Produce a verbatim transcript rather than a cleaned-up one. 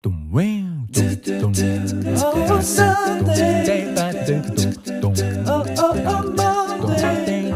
Tum, weng, tum, tum. Oh, Sunday. Tum, tum, tum, tum. Oh, oh, oh, Monday.